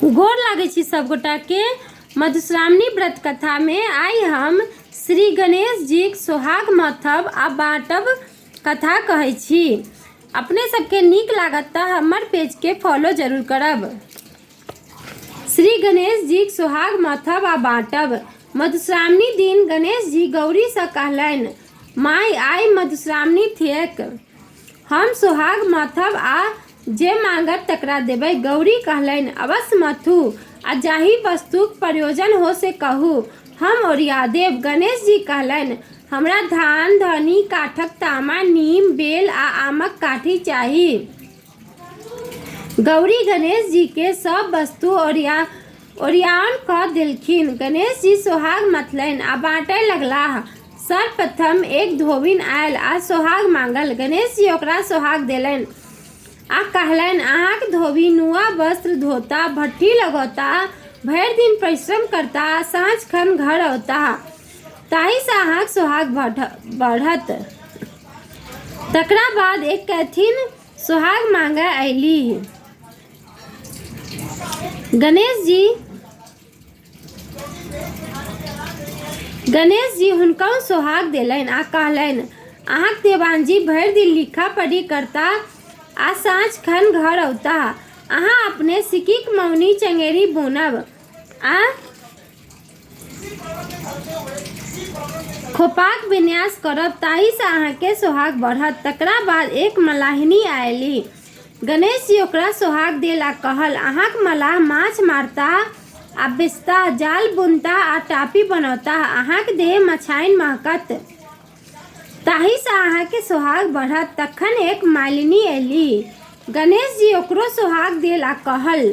गोर लागै छी सभगोटाके। मधुश्रावणी व्रत कथामे आइ हम श्री गणेश जीक सोहाग मथब आ बाँटब कथा कहै छी। अपने सबके नीक लागत तऽ हमर पेजके फॉलो जरूर करब। श्री गणेश जीक सोहाग मथब आ बाँटब। मधुश्रावणी दिन गणेश जी गौरीसँ कहलनि, माय, आइ मधुश्रावणी थिक। हम सोहाग मथब आ जे माँगत तकरा देबै। गौरी कहलनि, अवश्य मथू आ जाहि वस्तुक प्रयोजन हो से कहू, हम ओरिया देब। गणेश जी कहलनि, हमरा धान, धनी, काठक तामा, नीम, बेल आ आमक काठी चाही। गौरी गणेश जी के सब वस्तु ओरियाओन कऽ देलखिन। गणेश जी सोहाग मथलनि आ बाँटय लगलाह। सर्वप्रथम एक धोबिन आयल आ सोहाग मांगल। गणेश जी ओकरा सोहाग देलनि आ कहलनि, अहाँक धोबी नुआ वस्त्र धोता, भट्ठी लगौता, भरि दिन परिश्रम करता आ साँझ खन घर औताह। ताहिसँ अहाँक सोहाग बढ़त। तकरा बाद एक कैथिन सोहाग मांगय अयलीह। गणेश जी हुनकहु सोहाग देलनि आ कहलनि, अहाँक देवानजी भरि दिन लिखा-पढ़ी करताह आ साँझ खन घर औताह। अहाँ अपने सिक्कीक मौनी चङेरी बुनब आ खोपाक विन्यास करब, ताहिसँ अहाँकेँ सोहाग बढ़त। तकरा बाद एक मलाहिनि आयलि। गणेश जी ओकरा सोहाग देल आ कहल, अहाँक मलाह माछ मारताह आ बेचताह, जाल बुनताह आ टापी बनौताह। अहाँक देह मछाइन महकत। ताहिसँ अहाँकेँ सोहाग बढ़त। तखन एक मालिनी अयलीह। गणेश जी ओकरो सोहाग देल आ कहल।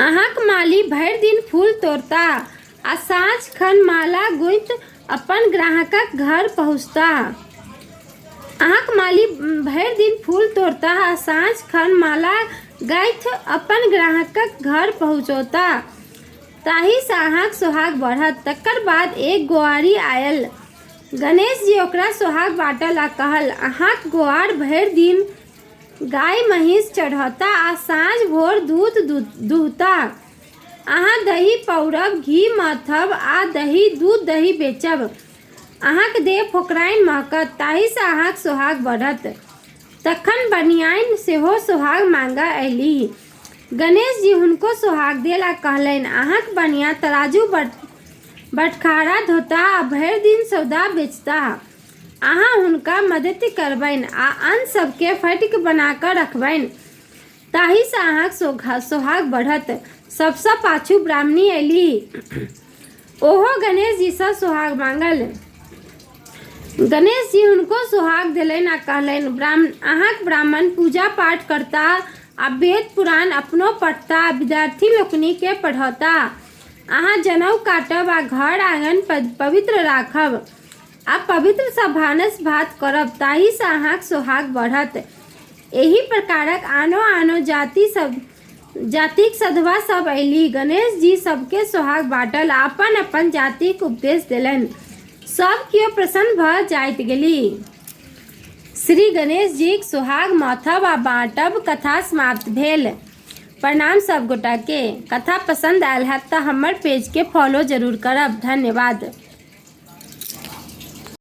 अहाँक माली भरि दिन फूल तोड़ताह आ साँझ खन माला गूँथि अपन ग्राहकक घर पहुँचताह। अहाँक माली भरि दिन फूल तोड़ताह आ साँझ खन माला गाँथि अपन ग्राहकक घर पहुँचौताह। ताहिसँ अहाँक सोहाग बढ़त। तकर बाद एक गोआरि आयल। गणेश जी ओकरा सोहाग बाँटल आ कहल, अहाँक गोआर भरि दिन गाय-महींस चढ़ौता आ साँझ-भोर दूध दुहता। अहाँ दही पौरब, घी मथब आ दूध-दही बेचब। अहाँक देह फोकराइन महकत, ताहिसँ अहाँक सोहाग बढ़त। तखन बनिआइन सेहो सोहाग माँगऽ अयलीह। गणेश जी हुनको सोहाग देल आ कहलनि, अहाँक बनिआ तराजू बटखारा धोताह आ भरि दिन सौदा बेचताह। अहाँ हुनका मदति करबनि आ अन्न सभकेँ फटकि बना कऽ रखबनि। ताहिसँ अहाँक सोहाग बढ़त। सभसँ पाछू ब्राह्मणी अयलीह। ओहो गणेश जीसँ सोहाग माँगल। गणेश जी हुनको सोहाग देलनि आ कहलनि, अहाँक ब्राह्मण पूजा-पाठ करताह आ वेद-पुराण अपनो पढ़ताह आ विद्यार्थी लोकनिकेँ पढ़ौताह। अहाँ जनउ काटब आ घर-आङन पवित्र राखब आ पवित्रसँ भानस-भात करब, ताहिसँ अहाँक सोहाग बढ़त। एहि प्रकारक आनो-आनो जातिक सधवा सभ अयलीह। गणेश जी सभकेँ सोहाग बाँटल आ अपन-अपन जातिक उपदेश देलनि। सभ केओ प्रसन्न भऽ जाइत गेलीह। श्री गणेश जीक सोहाग मथब आ बाँटब कथा समाप्त भेल। प्रणाम सभ गोटाके। कथा पसन्द आयल हैत तऽ हमर पेजके फॉलो जरूर करब। धन्यवाद।